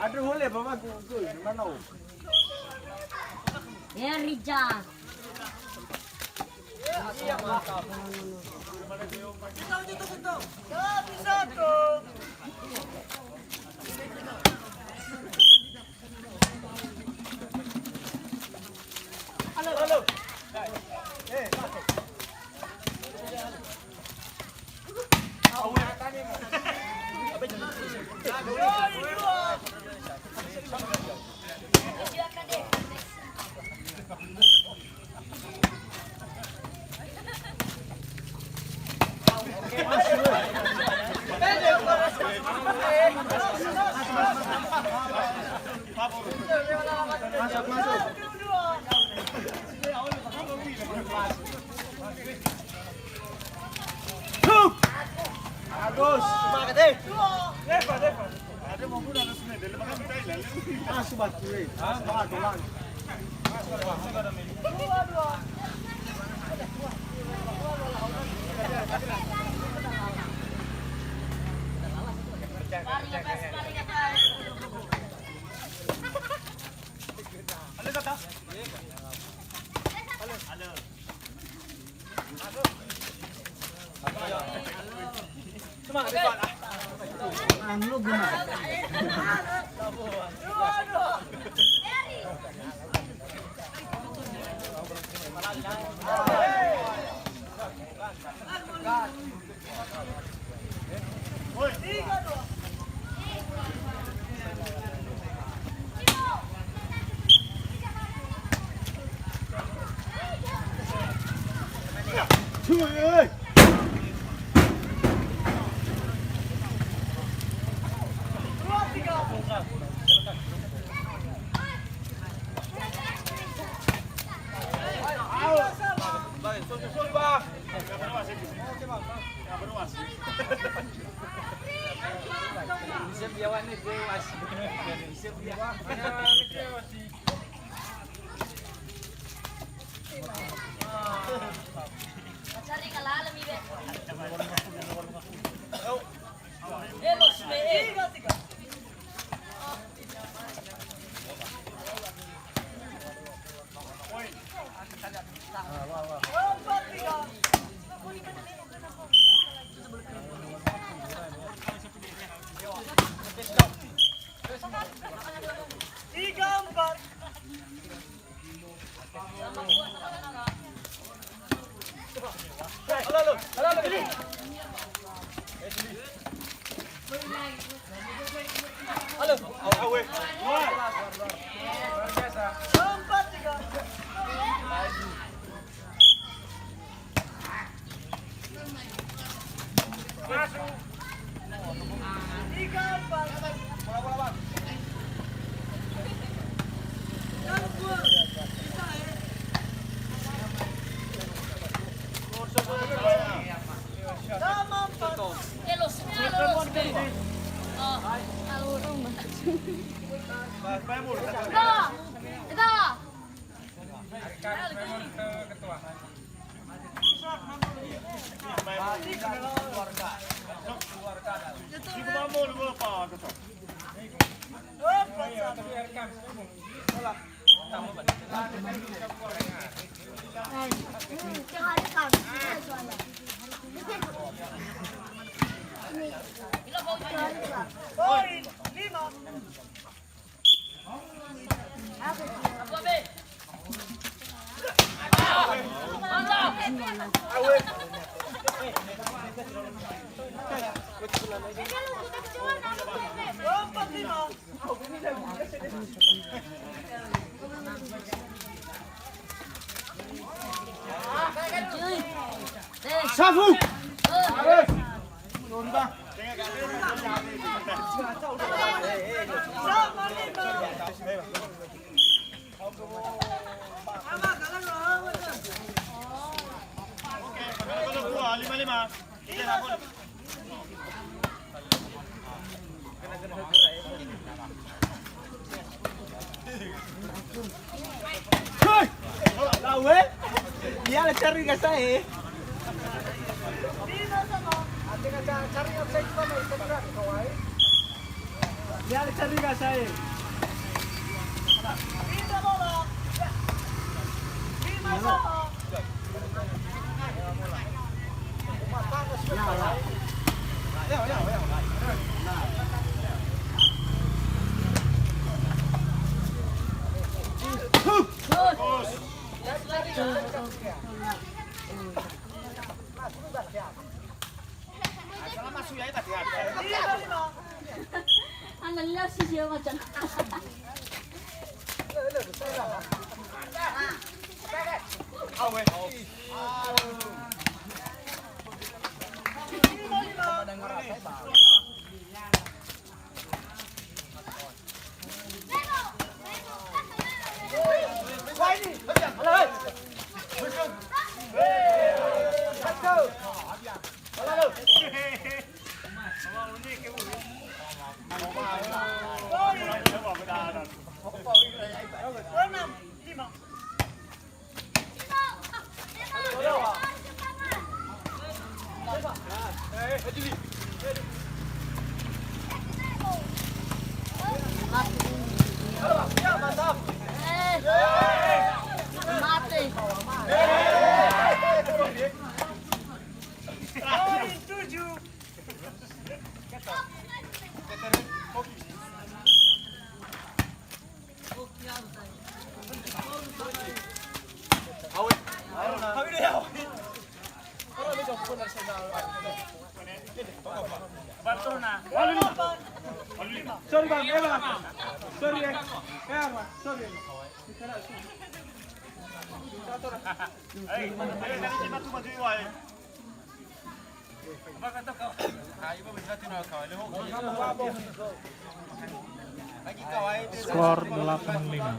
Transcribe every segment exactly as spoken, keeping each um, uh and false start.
Andrö hole baba gugu manau. Erija. Agus. Semangat, eh. Defa, defa. Ah, subat, eh. Semangat, doang. Halo, halo. Halo, halo, Billy. Halo. Awe. Empat, tiga. Masuk. Tiga, empat. Bola, bola, Bang. Yang dua. Bisa, ya. Sama, empat. Eh, los, los, los. Oh, alur. Dah. Dah. Poin lima. Safu. Hei! Lau, eh? Ia, la cari ka sae. Ia, la cari ka sae. Analisa si dia macam. Sorry, Bang. Eh, Bang. Sorry, eh. Eh, Bang. Sorry. Skor delapan lima.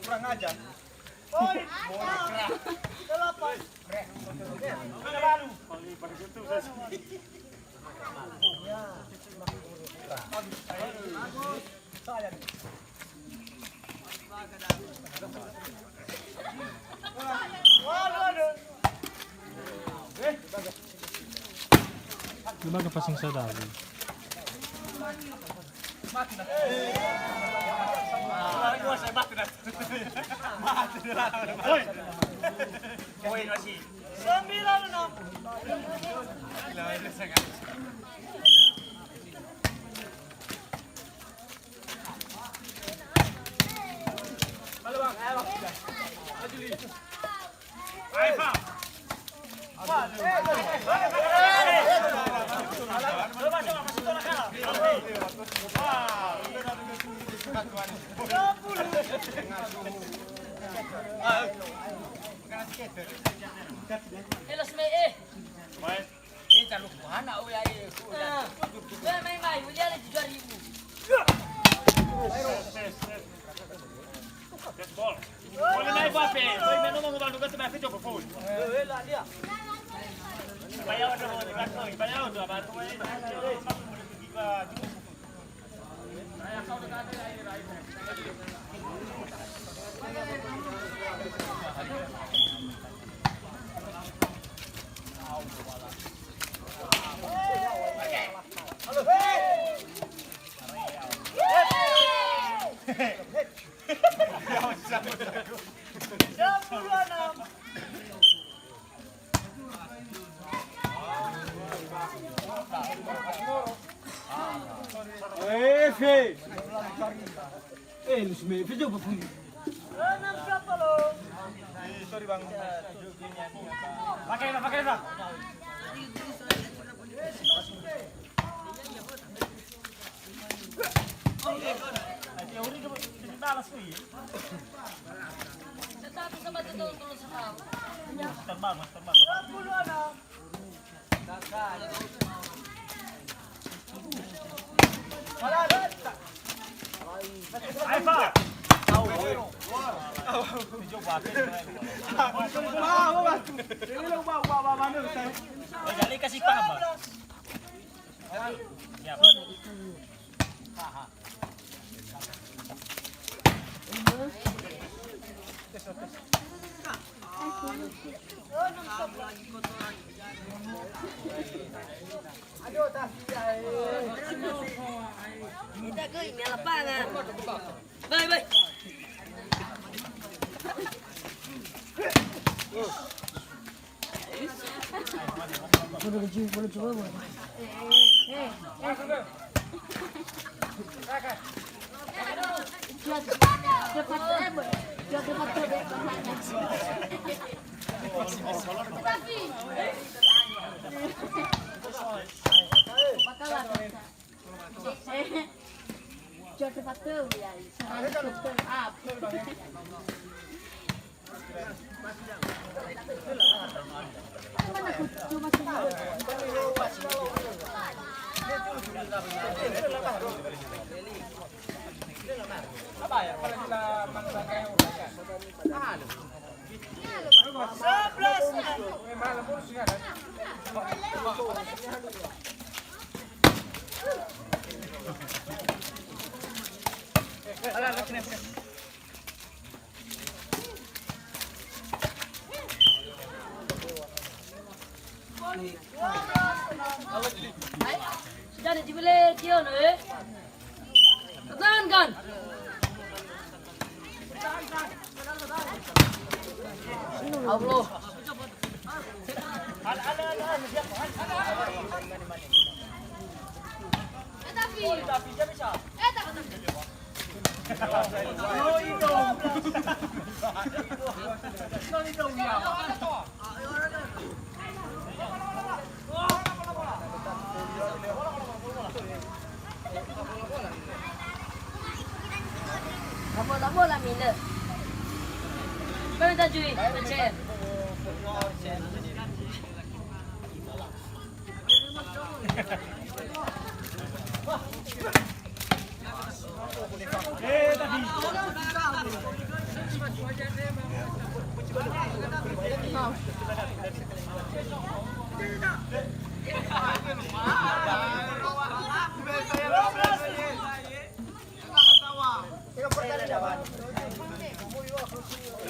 Kurang ajar. Poin. Delapan. Lembaga pasang sadawi. Sembilan enam. Elas me eh. Eh, talu kuhana, oh ya, eh. Ah. Weh, mai, mai, ulia le tujuh ribu. Boleh naik apa? Boleh main nomor mobile juga tu, masih coba phone. Bayar tu, bayar tu, apa tu? Eh, Fe. Eh, lu seme, Fe, coba pun. Sorry, Bang. Pakai, Bang, pakai, Bang. Kita ke ini lapangan. Baik, baik. Sudah ada jibele kio no, eh? Pertahankan. Allah. Bola-bola mile. Mana tajui, P C M.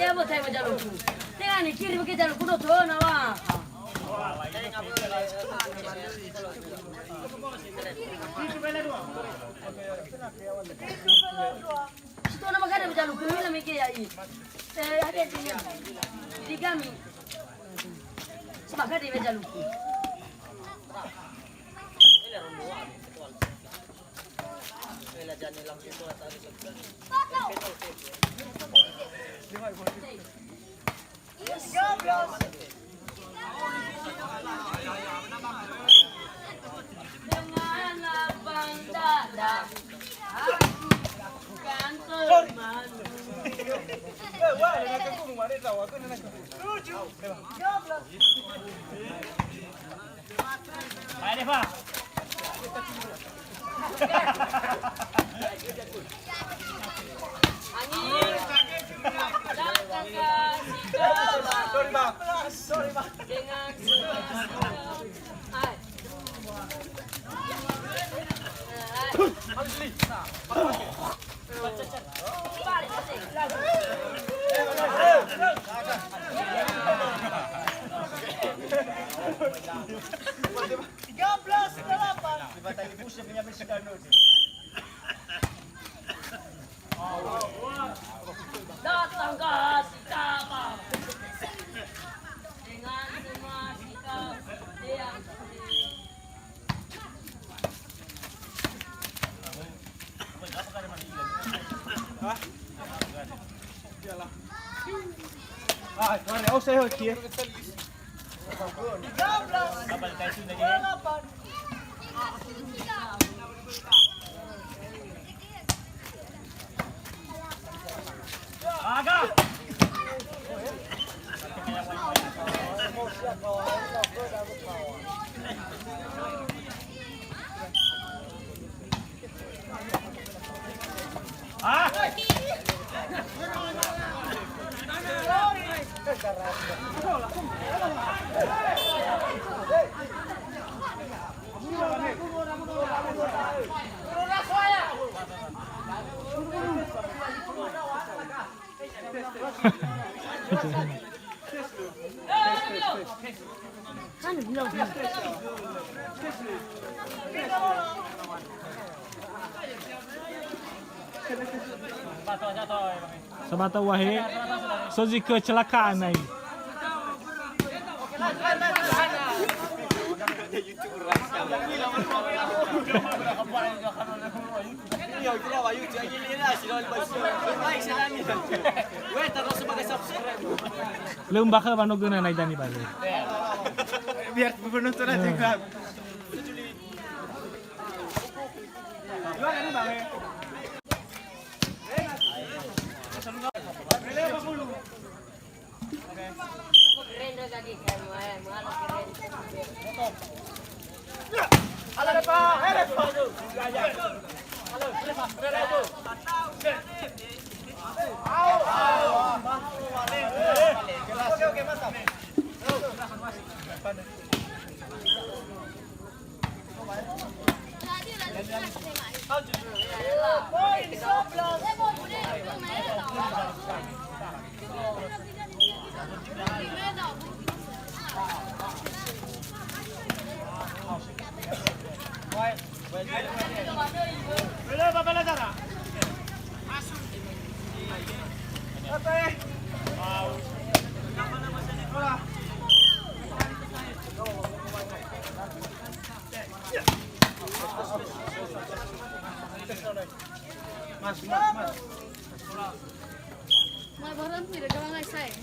Ya, botai ma jaluku. Tenga ni kiri bagi jaluku no tona wa. Sito na magade bejaluku, mila mege ya'i. Eh, ada di, di kami. Sebagade bejaluku. Dengan lapang dada, aku kantor malu. Tujuh, dua belas. Ayo, Deva. Angin. Datang ke sini. Sorry, Bang. Sorry, Bang. Dengan semangat. Hai. Hai. Tiga belas delapan. Datang ke sini, Bang. Dengan semua sikap yang Sabata wahe, so zi kecelakaan nai. Lö umbakha wa no göna nai dani bale. Biar penonton aja, Bang. Mas, mas, mas. Mai barang tidak galang ai saya.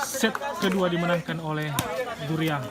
Set kedua dimenangkan oleh Durian.